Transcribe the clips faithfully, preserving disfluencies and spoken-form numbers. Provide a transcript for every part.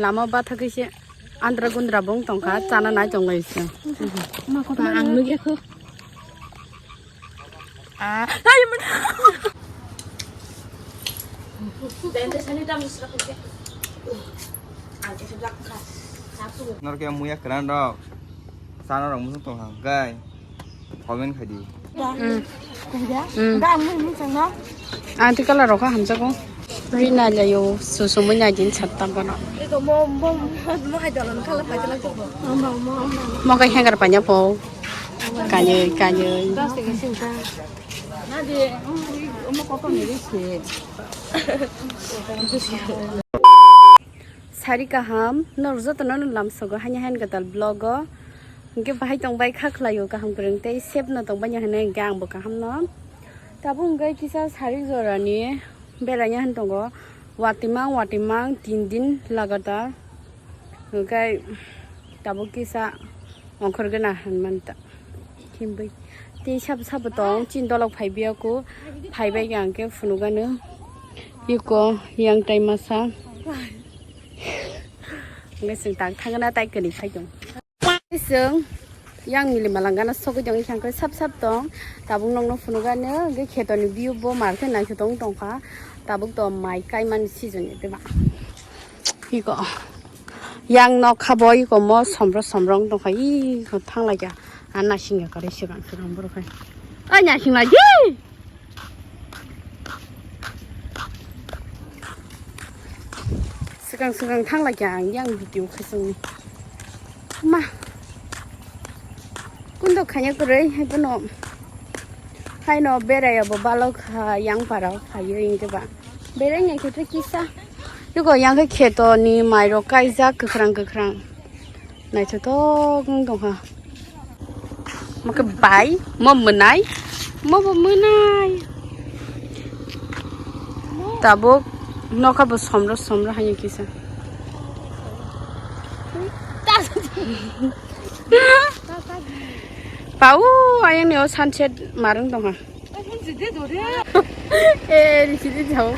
Lama bathakhe se andra gundra bong tongkha, chana nai tonglai se. Ba ang nugya kho. Ah. Norke muya kran rok. Chana rok musuk tong hang kai. Comment khai di. Hmm. Hmm. Ang twi colour rok kha hamjago. Ri nai lai o, susumui nai din satta bono. Mo kai hangar panya po. Kanyoi, kanyoi. Sari kaham, norok jotono no lamsogo haini haini kwtal vlog o. Hwnkhe bahai tong bai kha khlai o, kaham kwrwng tei safe no tong bai ya hwnwi hwnkhe ang bo kaham no. Tabuk hwnkhe kisa sari jora ni beraina hwn tongo, watimang watimang tin din lagatar. Hwnkhe tabuk kisa ongkhor gana hwn man ta. Himbwi tei sabo sabo tong chini dolok phai biya kho, phai bai khe ang khe phunuk ano. Iko yang tai masa. Hwnkhe chwng tak thangna tai kwrwi phai tong. Chwng yang mili malangana sogwi tong, isang khe sap sap tong. Tabuk nokno phunukgani hwnkhe kheto ni view bo mar khe naithotok wng tongkha. Tabuk to mai kaimani season ni, tei ba? Iko yang nokha bo iko mo somro somro wng tongkha. Iko thanglaikha. A nasing ya kare swkang swkang borok hai. Ai nasing lai di. Swkang swkang thanglaikha ang yang video khasungni. Ma. Kundo khanya kwrwi hai bono. Haino berai abo balok ha yang para phaiyo hwnkhe ba. Berai nai khe kisa. Yugo yang khe kheto ni mairok kaijak kwkhwrang kwkhwrang. Naithotok wng tongkha. Mo khe bai, mo mwnai, mo bo mwnai. Tabuk nokha bo somro somro haino kisa. Pau ayang ni o sunset marung tongkha. Eh, risi di jao.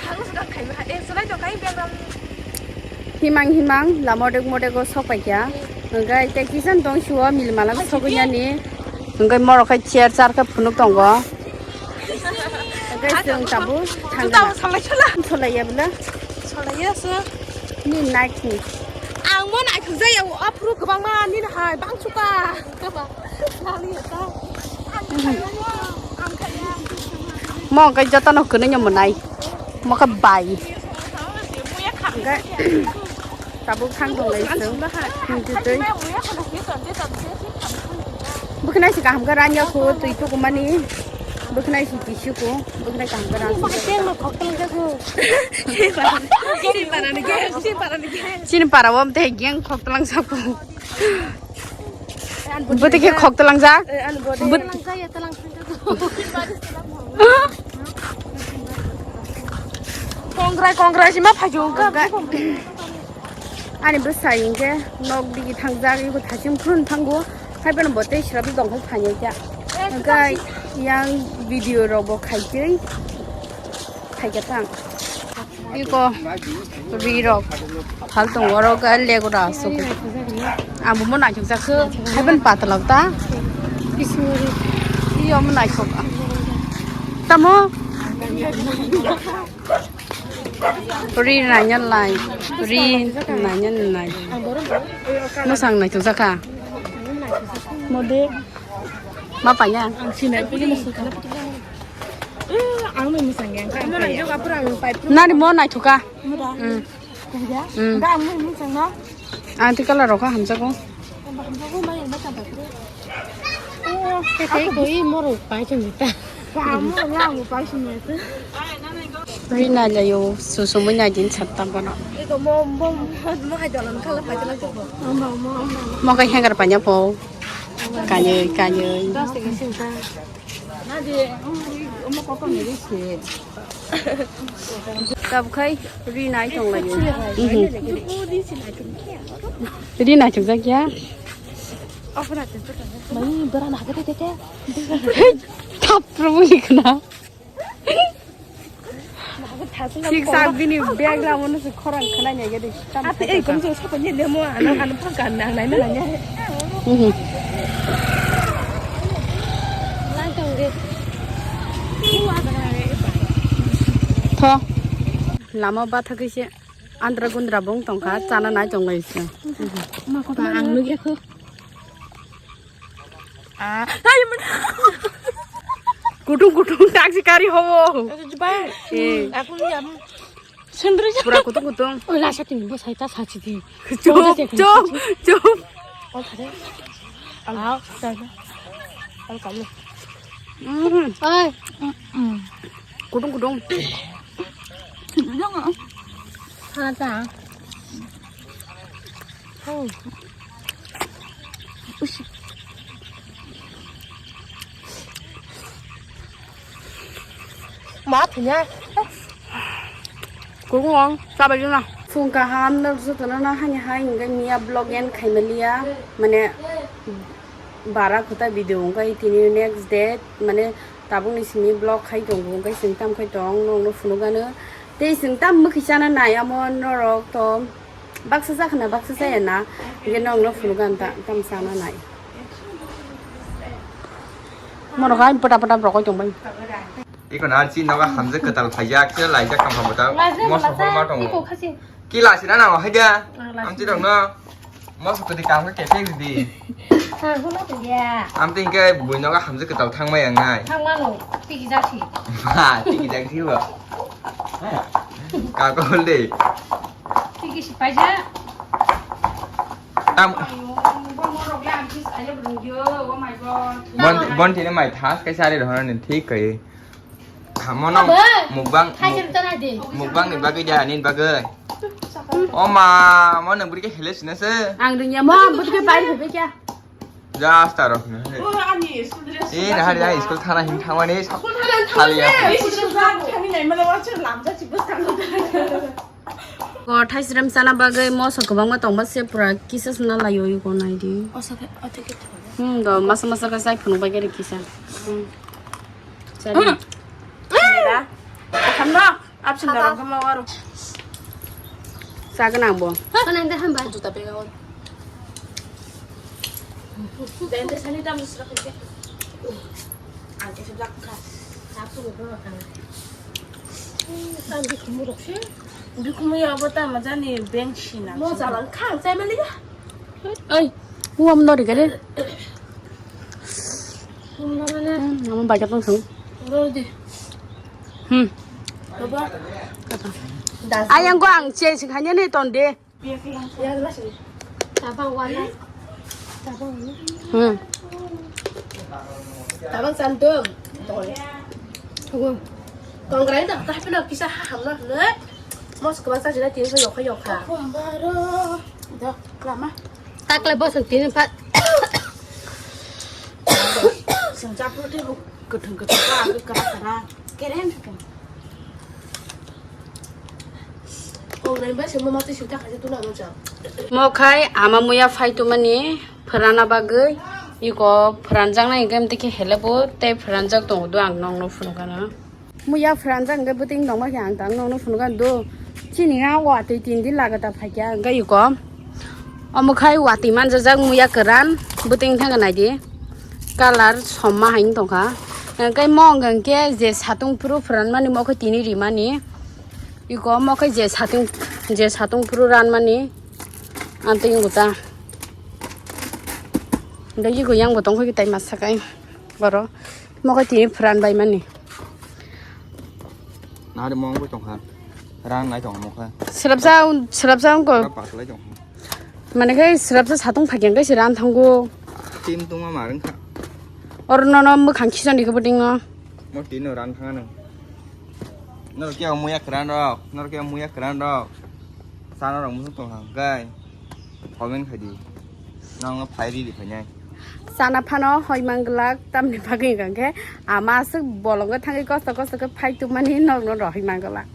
Himang himang la modek modek o sok pai kha. Hwnkhe tei kisan tong sio mil malang sogwi nani. Hwnkhe morok khai chair char khe phunuk tongo. Hwnkhe chwng tabuk thangna. Solai ya bwla. Solai ya se. Ni naik ni. Ang mo naithok jaya o aphuru kwbangma nini hai bangsuka. Mo khe jotono kwrwino mwnai. Mo khe bai. Hwnkhe tabuk thang tonglai chwng. Hwnkhe twi. Bwkhnai se kaham khe ranya kho twi tukumani. Bwkhnai se tissue kho. Bwkhnai kaham khe ranya. Chini para o tei gang khok tlang sako. Bwtwi khe khok tlangjak. Kongrai kongrai sima phaikhe wngkha. Ani bwsai hwnkhe nok digi thangjak, eko thachim khun thango. Hai bono bo tei srapni tongkha phainai kha. Hwnkhe yang video rok bo khaitwi. Phaikha tang. Iko ri rok phal tongo, oro ga lego da asuk. Amo mo naithok jak khe, haiban patla ta. Iyo mo naithok. Tamo? Ri nanya lai, ri nanya nai. Mwsang naithok jak kha. Mode. Ma panya. Ang sinai pili na sukana pili. Eh, ang nung mwsang yang kan. Nani mo naithoka. Muda. Hmm. Kuda. Hmm. Ang nung mwsang no. Ang ti kala rokha hamjago. Hamjago mai ma ta bakre. Oh, tete koi moro pai chungita. Kamu yang mo pai chungita. Ri na layo, susumui na din satta bono. Ito mo mo mo hai dalan kala pai chungita. Mo mo mo. Mo kai hangar panya po. Kanyoi, kanyoi. Tabuk khai ri nai tong lai. Mhm. Ri nai tong jak ya. Mai bera na hagate tete. Thap promo ni khna. Sik sak bini bag ramo no se khorang khanai nai gede. Ate ei kom jong sapa ni demo ano ano phang kan nang nai nang nai. Mhm. Tho. Lama bathakise andra gundra bong tongkha chana nai tonglai se. Ma ko ang nugya kho. Ah, ayo mana? Kutung kutung taksi kari hobo. Ayo, cepat. Eh. Aku ni apa? Sendiri. Pura kutung kutung. Oh, lah satu ni bos saya tak sachi di. Cup, cup, cup. Oh, tadi. Alah, sana. Al kamu. Hmm. Ay. Kutung kutung. Kutung ah. Sana tak. Oh. Ush. Ma thanya. Kung wang, sabai na. Phung kaham, nok jotono na hani hai hingga miya vlog end khaimaliya. Mane, bara khuta video wngkha tini next day. Mane, tabukni simi vlog khai tongo, wngkha sing tam khai tong, nokno phunukgano. Tei sing tam mwkhwi chana nai amo norok to. Baksa jakhna baksa jaya na, je nokno phunukgano ta, tam chana nai. Mono khai pata pata brokoi tongbai. Iko na chi noga hamjak kwtal phaijak, khe laijak kam hamjak. Laijak moso laijak, hor ma tongo. Iko khasi. Ki lasi na nango haida? Ah, lasi. Amchi rok no. Moso kwtwi kam khe kepek di. Ah, huna to ya. Amti hingke bui noga hamjak kwtal thangmai ang nai. Thangmano, tiki jaksi. Ma, tiki jaksi bo. Ka ko hol de. Tiki si paija. Tam. Ayo, bo mo rok le amchi sai le brung yo. Oh my God. Bon, bon tine mai thas kai sari rohana ni thik kai. Tamo no. Abo. Mukbang, Thaisem muk-, tana di. Mukbang ni bagwi da, nini bagwi. O ma, mo nang buri ke hele sina se. Ang dunya mo, buri ke pai be kya? Just aro sina se. Oh, ani school dress. Eh, na hari, hari school thana hin thangmani. School thana hin thangmani. Hali ya. School thana hin thangmani. Ko thaisrem chana bagwi moso kwbangma tongma se pura kisa sna laio yugo naidi. O sakhe, o theke thangmani. Hmm, do masa masa ka sai phunuk bai gari kisa. Hmm. Chari. Hmm. Kamera. Kamera. Absent darang kama waro. Sagan ang bo. Kanang de hamba. Juta pega on. Dente sani tam sura kete. Ang kese black ka. Aku ni bro kan. Tam di kumurok sih. Di kumurok apa tam aja nih bench sih na. Mo jalan kang saya melihat. Oi, uam nori gare. Hmm, amo baja tong sang. Rodi. Hmm. Baba. Ayang ko ang che sing hanya ni ton de. Ya, jelas ini. Tabang wala. Tabang ini. Hmm. Tabang santum. Tong. Tong. Kongrai dah, tapi nak kisah hamlah, le. Mos kebasa sila tiga yokha yokha. Kumbaro. Dah, lama. Takle bosong tini pat. Sing chapur te bu kuthung kuthung ka, aku kara kara. Keren. Kong nai bai sing mama tu sing tak aja tu na no chang. Mo khai ama muya phai tu mani phrana bagwi iko phranjaknai hwnkhe amtwikhe helebo tei phranjak tongo do ang nokno phunukgana. Muya phranjak hwnkhe bwtwing tongma khe ang tang nokno phunukgana do. Chini a watwi tin din lagata phaikha hwnkhe iko. Omo khai watwi manjajak muya kwran bwtwing thangkha naidi. Colour somma hai wng tongkha. Hwnkhe mo hwnkhe je satung phuru phranmani mo khe tini rimani. Iko omo khe je satung, je satung phuru ranmani. Amtwi wngkha ta. Hwnkhe iko yang bo tongkha khe tai masa kai. Boro. Mo khe tini phran bai mani. Nari mo wngwi tongkha. Ran lai tong mo khe. Srapsa, srapsa wngkha. Patlai tong. Mane khe srapsa satung phaikhe khe se ran thango. Tim tungma ma rwngkha. Oro nono mwkhang khichon dikhe bwtwingo. Mo tino ran thanga nang. Noro khe muya kwran rok, noro khe muya kwran rok. Sana rok muchung tong thang kai. Comment khai di. Nang no phai ri di phainai. Sana phano hoi manglak tamni bagwi hwnkhe ama aswk bolongo thangwi kosto kosto khe phai tubmani nokno rohoi manglak.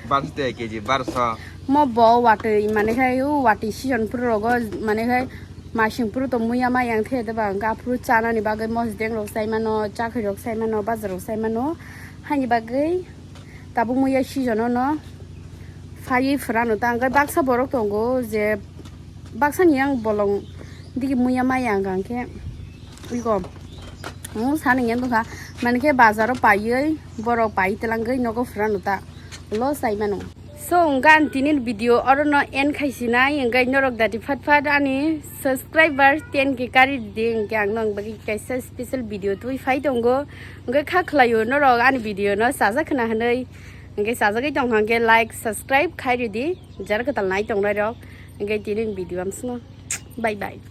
Barso de K G barso. Mo bo watwi mane khai o watwi season phuru rogo mane khai masing phuru to muya ma yang the de ba hwnkhe aphuru chanani bagwi mosdeng rok sai mano, chakhwi rok sai mano, bajar rok sai mano. Haini bagwi Tabuk muya season no phaiwi phwrano ta, hwnkhe baksa borok tongo je baksa ni yang bolong digi muya maya hwnkha hwnkhe iko ang sani yang tongkha, mankhe bazaro paiwi borok pai telangwi nogo phwrano ta, loss sai mano. So hwnkhe ang tini video oro no end khaisinai, hwnkhe norok dati phat phat ani subscriber ten K kari di, hwnkhe ang nong bagwi kaisa special video twi phai tongo, hwnkhe kha khlaio norok ani video no chajak khna hwnwi. Hwnkhe chajagwi tongkha hwnkhe like, subscribe khai ridi, jara kwtal nai tongnai rok. Hwnkhe tini video amsno. Bye bye.